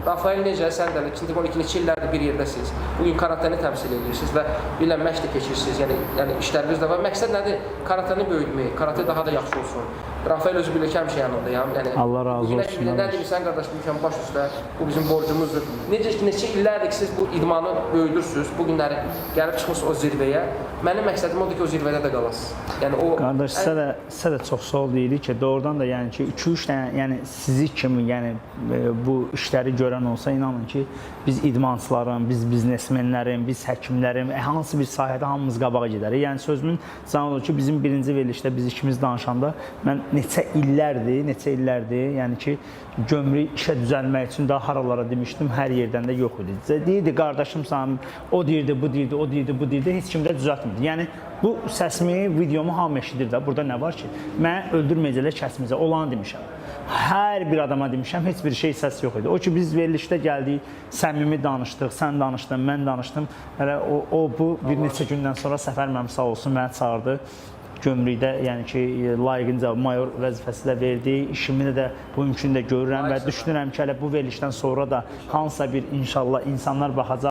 Rafael necə, sən də 12 neçə illərdir bir yerdəsiniz. Bu gün karateni təmsil edirsiniz və bilən məşq də keçirsiniz. Yəni işləriniz də var. Məqsəd nədir? Karateni böyütmək, karate daha da yaxşı olsun. Rafael özü bilir ki, həmişə yanındayam. Yəni Allah razı bugünə olsun, kimi nə qardaş. demirsən qardaş, bilirəm baş üstə. Bu bizim borcumuzdur. Necə ki, neçə illərdir ki, siz bu idmanı böyüdürsüz. Bu günləri gəlib çıxmısınız o zirvəyə. Mənim məqsədim odur ki, o zirvədə də qalasınız. Yəni o Qardaş, sizə də çox sağ ol deyirik ki, doğrudan da yəni ki 2-3 dənə, yəni sizi kimi, yəni bu işləri görən olsa inanın ki, biz idmançıların, biz biznesmenlərin, biz həkimlərin, hansı bir sahədə hamımız qabağa gedərik. Yəni sözümün canı odur ki, bizim birinci verilişdə biz ikimiz danışanda mən neçə illərdir, yəni ki, gömrük işə düzəlmək üçün daha haralara demişdim, hər yerdən də yox idi. Deyirdi qardaşımsan, o deyirdi, bu deyirdi, o deyirdi, bu deyirdi, heç kim də düzəltmirdi. Yəni bu səsimi, videomu hamı eşidir də. Burada nə var ki? Məni öldürməyəcəklər, kəsməyəcəklər. Olanı demişəm. Hər bir adama demişəm, heç bir şey səs yox idi. O ki biz verilişdə gəldik, səmimi danışdıq, sən danışdın, mən danışdım. Hələ o bu bir neçə gündən sonra Səfər müəllim sağ olsun məni çağırdı. Gömrükdə, yəni ki, layiqincə mayor vəzifəsi də verdi. İşimi də bugünkü gündə görürəm və düşünürəm ki, hələ bu verilişdən sonra da hansısa bir inşallah insanlar baxacaq.